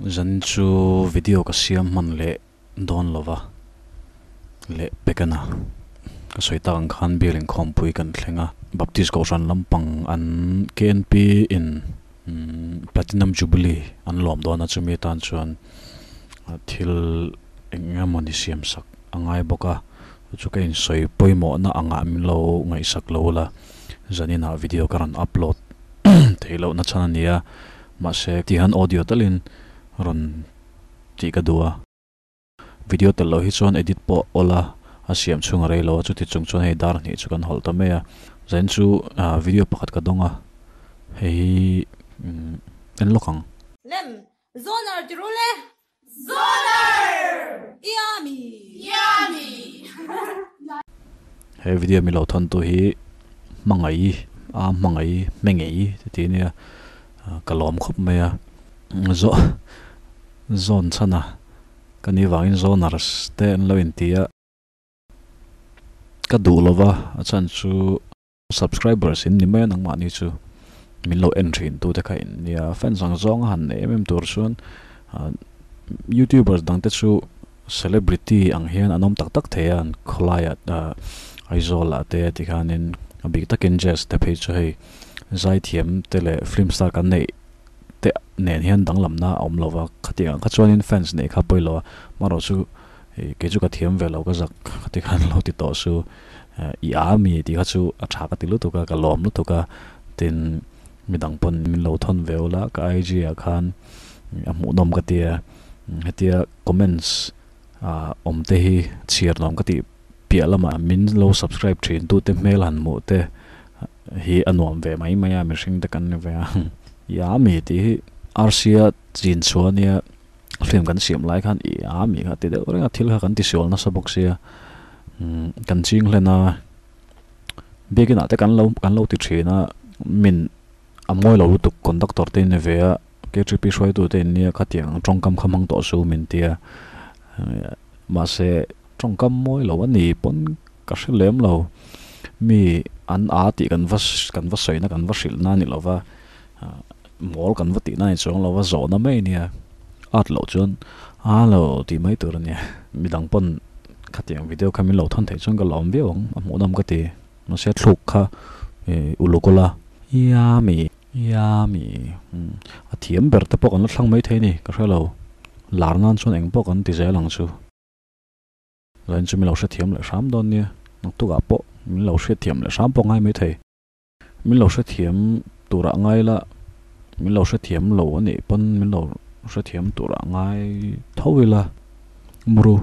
Zan chu video ka siam hman leh dawn lova leh pekana ka sawi tak ang khan bial inkhawmpui kan thleng a, Baptist Kohhran lampang an KNP in Platinum Jubilee an lawm dawn a, chumi atan chuan thil eng eng emawni siam sak a ngai bawk a, chu chu ka insawi pawimawhna angah min lo ngaihsak lo la, zaninah video ka rawn upload theih lohna chhan a ni a, mahse tihian audio talin rawn tih ka duh a. Video tel loh hi chuan edit pawh awl a, a siam chhung a rei lo a, chuti chung chuan hei dar hnih chu kan hawlh ta mai a. Zain chu video pakhat ka dawng a, hei hi en lawk ang. Lem, Zoner ti rul e! Zoner! Yummy! Yummy! He video mi lo thawn tu hi hmangaih a hmangaih hmengei ti ti ania ka lawm khawp mai a zaw zawn chhan a ka ni vangin zawners te an lo inti a ka duh lova a chhan chu subscribers in ni mai a nangmahni chu min lo en thin tu te kha in nia fans ang zawng a han nei em em tur chuan youtubers dang te chu celebrity ang hian an awm tak tak thei a an khawlaiah Aizawl ah te tikhanin a bik takin Jazz te phei chu hei zaithiam te leh film star kan neih te nen hian danglamna a awm lo va khatiang ang kha chuanin fans neih kha pawi lo a amaherawh chu kei chu ka thiam ve lo ka zak khati khan lo ti tawh su. I a mi tih kha chu a tha ka ti lutuk a, ka lawm lutuk a, tin midang pawn min lo thawn ve ula ka IG ah khan a hmuhnawm ka ti a, hetia comments ah awm te hi chhiar nuam ka tih piah lamah min lo subscribe thin tute hmel han hmuh te hi a nuam ve mai mai a, mihring te kan ni ve a, i a mi tih hi RC-a chin chhuah ania film kan siam lai khan i a mi kha ti deuh reng a, thil kha kan tisual nasa bawk sia. Kan ching hlen a, biakin ah te kan lo kan lo ti thin a, min a mawi lo lutuk conductor te in ni ve a, K_T_P hruaitu te in nia khatiang ang tawngkam kha hmang tawh su min ti a, mahse tawngkam mawi lo a ni pawn ka hre lem lo, mi an a tih kan va kan va sawina kan va hrilh na a ni lo va, mawl kan va tih na a ni chuang lo va zawhna mai a nia, at loh chuan a lo tih mai tur a nia, midang pawn. Khatiang video kha min lo thawn theih chuan ka lawm viau ang, a hmuhnawm ka ti. Mahse thluk kha uluk ula, Yummy, yummy, a thiam ber te pawh kan la thlang mai thei a ni, ka hre lo. Lar nan chuan eng pawh kan ti zel ang chu. Zain chu min lo hrethiam leh hram dawn nia, naktukah pawh min lo hriatthiam leh hram pawh ngai mai thei. Min lo hrethiam turah ngai la, min lo hrethiam lo a nih pawn min lo hrethiam turah ngai tho ila. Muru.